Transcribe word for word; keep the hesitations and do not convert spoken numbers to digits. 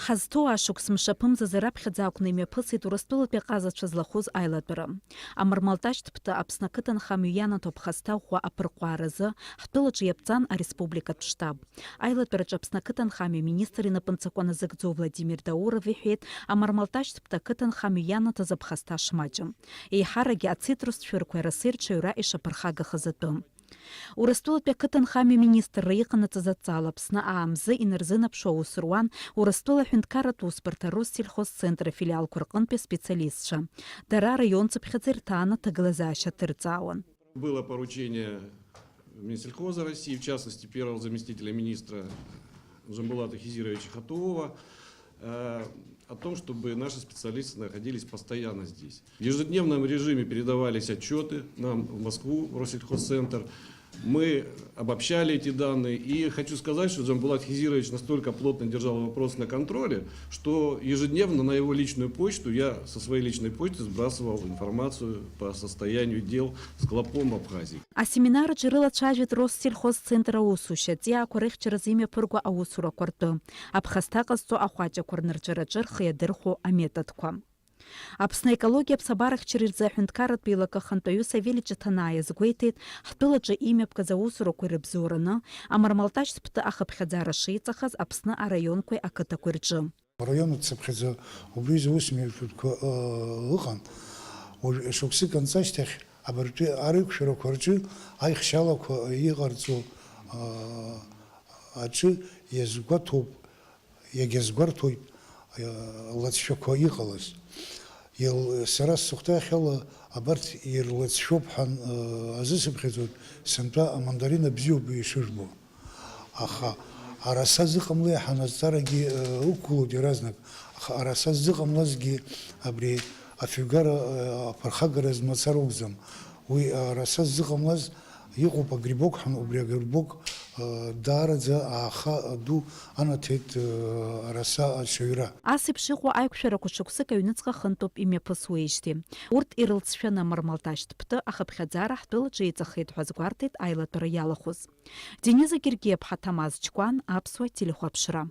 Ҳазҭоу ашықәс мшаԥымзазы раԥхьаӡа акәны имҩаԥысит Урыстәылатәи аҟазацәа злахәыз аилатәара. Амармалташьҭ ԥты Аԥсны ақыҭанхамҩа ианаҭо аԥхасҭа ӷәӷәа аԥырҟәааразы ҳтәылаҿы иаԥҵан ареспубликатә штаб. Аилатәараҿы Аԥсны ақыҭанхамҩа министр инапынҵақәа назыгӡо Владимир Дауров иҳәеит, амармалташьҭ ԥты ақыҭанхамҩа ианаҭаз аԥхасҭа шмаҷым. Еиҳаракгьы ацитрус цәырқәеи арасеи рҽаҩра ишаԥырхагахаз атәы. Урыстәылатәи ақыҭанхамҩа министрра иҟанаҵаз адҵала Аԥсны аамзы инарзынаԥшуа аус руан Урыстәыла аҳәынҭқарратә усбарҭа Россельхозцентр афилиалқәа рҟынтәи аспециалистцәа. Дара араион цыԥхьаӡа ирҭааны аҭагылазаашьа ҭырҵаауан. Было поручение Минсельхоза России, в частности, первого заместителя министра Джамбулата Хизировича Хатуова, э, о том, чтобы наши специалисты находились постоянно здесь. В ежедневном режиме передавались отчеты нам в Москву, в Россельхозцентр. Мы обобщали эти данные. И хочу сказать, что Джамбулат Хизирович настолько плотно держал вопрос на контроле, что ежедневно на его личную почту я со своей личной почты сбрасывал информацию по состоянию дел с клопом в Абхазии. Асеминар аҿы ирылацәажәеит Россельхозцентр аусушьа, аҵиаақәа рыхьчаразы имҩаԥырго аусурақәа ртәы, аԥхасҭа ҟазҵо ахәаҷақәа рнырҵәараҿы рхы иадырхәо аметодқәа. Аԥсны аекологиа аԥсабарахьчара рзы аҳәынҭқарратә еилакы ахантәаҩы Савелий Ҷаҭанаа иазгәеиҭеит, ҳтәылаҿы имҩаԥгаз аусурақәа ирыбзоураны, амармалташьҭ ԥты ахыԥхьаӡара шиҵахаз Аԥсны араионқәеи ақыҭақәеи рҿы. Араион ацыԥхьаӡа убри изы аусмҩаԥгатәқәа, ы, ыҟан. Уажә шықәсык анҵы ашьҭахь абарҭтәи ареиқәшәарақәа рҿы аихшьалақәа иҟарҵо, ы, аҿы иазгәаҭоуп, иагьазгәарҭоит, ы, лыҵшәақәа иҟалаз. Ил-, сара сыхәҭаахьала абарҭ ирлыҵшәоуп ҳәа, ы, азысыԥхьаӡоит, сынтәа амандарина бзиоуп ишыжәбо. Аха араса зыҟамлеи ҳәа азҵаарагьы, ы, ықәгылоит иаразнак. Аха араса ззыҟамлазгьы абри афҩгара, ы, аԥырхагара змацара акәӡам. Уи араса ззыҟамлаз иҟоуп агрибок ҳәа, убри агрибок, ы, даараӡа ааха ду анаҭеит, ы, араса аҽаҩра. Ас еиԥш иҟоу аиқәшәарақәа шықәсык аҩныҵҟа хынтәуп имҩаԥысуеижьҭеи. Урҭ ирылҵшәаны амармалташьҭ ԥты ахыԥхьаӡара ҳтәылаҿы иҵахеит ҳәа азгәарҭеит аилатәара иалахәыз. Дениза Гергиаԥҳа, Ҭамаз Чкәан, Аԥсуа телехәаԥшра.